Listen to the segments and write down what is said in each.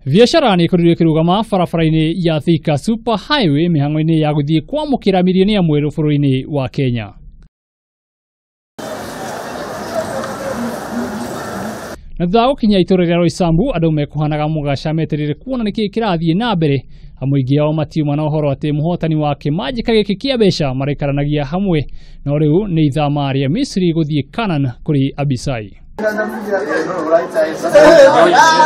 Biacara nĩ ikorirwo ĩkĩrũgama barabara-inĩ ya Thika Super Highway mĩhang'o-inĩ ya gũthiĩ kwamũkĩra milionea mwerũ bũrũri-inĩ wa Kenya. Na thutha wa gũkinya itũũra rĩa Roysambu, andũ mekũhanaga mũgaca metereire kuona nĩkĩĩ kĩrathiĩ na mbere. Amwe ao matiuma na ũhoro atĩ mũhotani wa kĩmanjĩka gĩkĩ kĩa mbeca maraikaranagia hamwe, no rĩu nĩ ithama rĩa Misri gũthiĩ Canaan kũrĩ Abisai.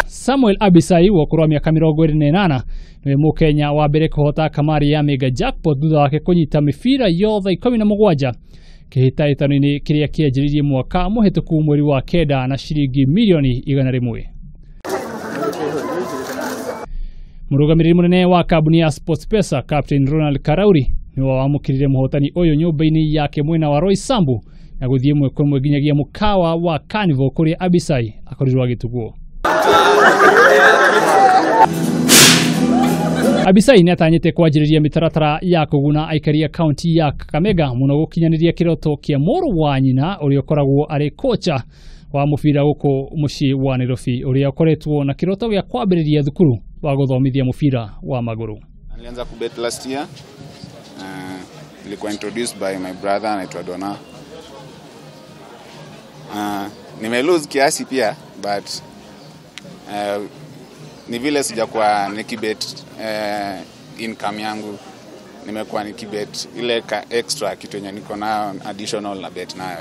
Samuel Abisai wa ũkũrũ wa mĩaka 28 nĩwe mũkenya wa mbere kũhota kamari ya mega jackpot thutha wake kũnyita mĩbira yothe 17 kĩhĩtahĩtano-inĩ kĩrĩa kĩanjĩrĩirie mwaka mũhĩtũku mweri wa 9 na ciringi milioni 100. Mũrũgamĩrĩri mũnene wa kambuni ya SportPesa Captain Ronald Karauri nĩwe wamũkĩrire mũhotani ũyũ nyũmba-inĩ yake mwena wa Roysambu na gũthiĩ ĩmwe kwa ĩmwe nginyagia mũkawa wa Carnival kũrĩa Abisai akorirwo agĩtugwo. Abisai nĩ atanyĩte kwanjĩrĩria mĩtaratara ya kũguna aikari a kaunti ya Kakamega mũno gũkinyanĩria kĩroto kĩa mũrũ wa nyina ũrĩa ũkoragwo arĩ kocha wa mũbira gũkũ mũciĩ wa Nairobi, ũrĩa ũkoretwo na kĩroto gĩa kwambĩrĩria thukuru wa gũthomithia mũbira wa magũrũ. Nilianza kubet last year. Nilikuwa introduced by my brother anaitwa Dona. Nime lose kiasi pia, but ni vile sijakuwa nikibet income yangu, nimekuwa nikibet ile ka extra kitu yenye niko nayo additional na bet nayo.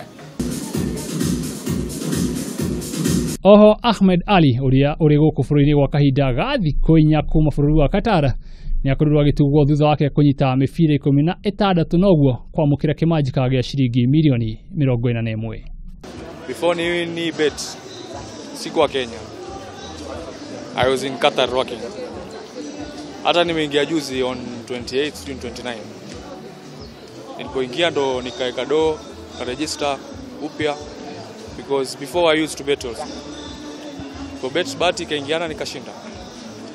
Oho Ahmed Ali ũrĩa ũrĩ gũkũ bũrũri-inĩ gwa kahinda ga thikũ 4 kuma bũrũri wa Qatar nĩ akorirwo agĩtugwo thutha wake kũnyita mĩbira 16 noguo kwamũkĩra kĩmanjĩka gĩa ciringi milioni 41. Before ni bet sikuwa Kenya, I was in Qatar working. Hata nimeingia juzi on 28 June 29. Nilipoingia ndo nikaeka do, register upya, because before I used to bet also. Kwa bet bahati ikaingiana nikashinda.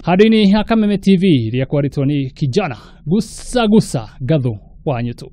Handũ-inĩ ha Kameme TV rĩa kwarĩtwo nĩ kijana gusa gusa Gathu wa Nyutu.